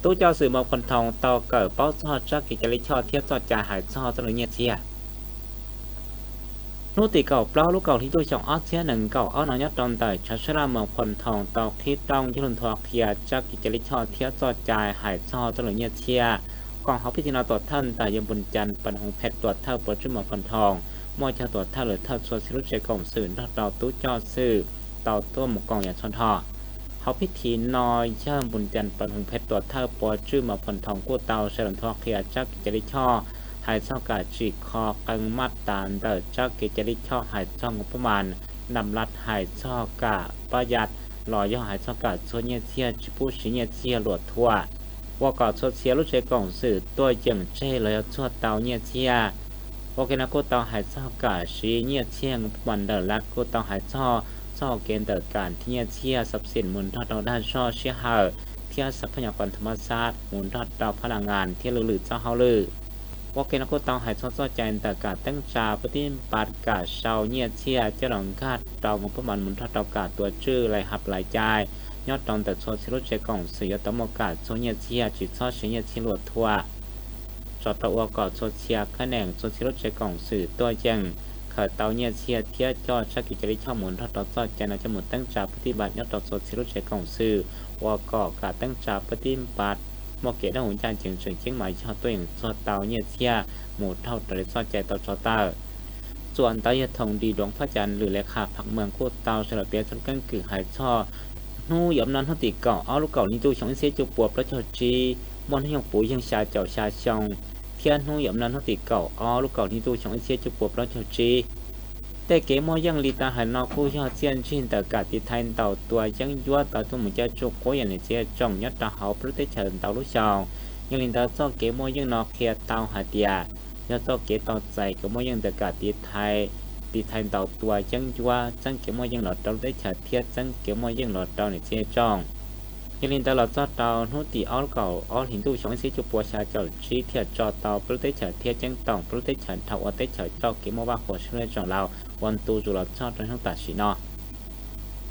Tub coj xwm Mus Phoo Thoo tau kawm paub txog tsab kev cai lij choj thiab txoj cai hais txog txoj lus nyiaj txiag. Hnub tim kaum plaub lub kaum hli ntuj xyoo ob txhiab nees nkaum ob no nyob rau ntawm tshav sab laj Mus Phoo Thoo tau qhib rooj yog lug nthuav qhia tsab kev cai lij choj thiab txoj cai hais txog txoj lus nyiaj txiag. Koom hauv pib thim no tuam thawj ntawm yawg Npus Cas Pas Hoo Phem tuam thawj puas tswj Mus Phoo Thoo, muaj cov tuam thawj lwm thawj txhua txhia lub tsev koom xwm nrog rau tub coj xwm tau tuaj mus koom yam txhua nrho. Hauv pib thim no yawg Npus Cas Pas Hoo Phem tuam thawj puas tswj Mus Phoo Thoo kuj tau sau lus nthuav qhia tsab kev cai lij choj hais txog kam tsim kho qee maj tas ntawm tsab kev cai lij choj hais txog nkaus pab mas, nam las hais txog kam pab yas, los yog hais txog kam txuag nyiaj txiag tsis pub siv nyiaj txiag luam thuam, ua kom txhua txhia lub tsev koom xwm tuaj yeem tseg los yog txuag tau nyiaj txiag. Ua ke no kuj tau hais txog kam siv nyiaj txiag nkaus pab mas, nam las kuj tau hais txog txoj kev ntawm kam nrhiav nyiaj txiag xab xim mus nrog rau dag zog sij hawm thiab xab phab nyas kom tham ma xaj mus nrog rau phab las ngas thiab lwm lwm txoj hauj lwm. Ua ke no kuj tau hais txog txoj cai ntawm kam teeb tsa pab tib npas kam sau nyiaj txiag coj los nkag rau nkaus pab mas mus nrog rau kam tuav tswj lais hab lais cai nyob rau ntawm txhua txhia lub tsev koom xwm yuav tau muaj kam txuag nyiaj txiag tsis txhob siv nyiaj txiag luam thuam, tso rau ua kom txhua txhia kab nees txhua txhia lub tsev koom xwm tuaj yeem khaws tau nyiaj txiag thiab coj tsab kev cai lij choj mus nrog rau txoj cai no coj mus teeb tsa pab tib npas nyob rau txhua txhia lub tsev koom xwm, ua kom kam teeb tsa pab tib npas muaj kev dawb huv ncaj ncees tseem ceeb mas yog tuaj yeem txuag tau nyiaj txiag mus dhau raws li txoj cai tau tso tawm. Txuas ntawd yawg Thoom Dis Duov Phab Cas Lwm Lej Kham Pham Mees kuj tau sau lus piav txog lub keeb kwm hais txog hnub yom no hnub tim kaum ob lub kaum hli ntuj xyoo ib txhiab cuaj puas plaub caug tsib, muaj hnub nyoog puv yeeg xya caum xya xyoo, thiab hnub yom no hnub tim kaum ob lub kaum hli ntuj xyoo ib txhiab cuaj puas plaub caug tsib. Tej kev muaj yeej li tas hais no kuj yog txiaj ntsig ntawm kam tiv thaiv ntaus tua yeeb ncuab tau tuaj mus caij tsuj quab yam niam txiv tsoom nyob rau hauv plaub lub teb chaws ntau lub xyoo. Yog li ntawd txoj kev muaj yeej no qhia tau hais tias yog txoj kev tau txais kev muaj yeej ntawm kam tiv thaiv, tiv thaiv ntaus tua yeeb ncuab txeeb kev muaj yeej los rau lub teb chaws thiab txeeb kev muaj yeej los rau niam txiv tsoom. Yog li ntawd los txog rau hnub tim ob lub kaum ob hlis ntuj xyoo ib txhiab cuaj puas xya caum tsib thiaj tso tau plaub lub teb chaws thiab ceeb toom plaub lub teb chaws dhau ua teb chaws coj kev muaj vaj huam sib hlub tsoom laus ua ntu zus los txog rau hnub tam sim no.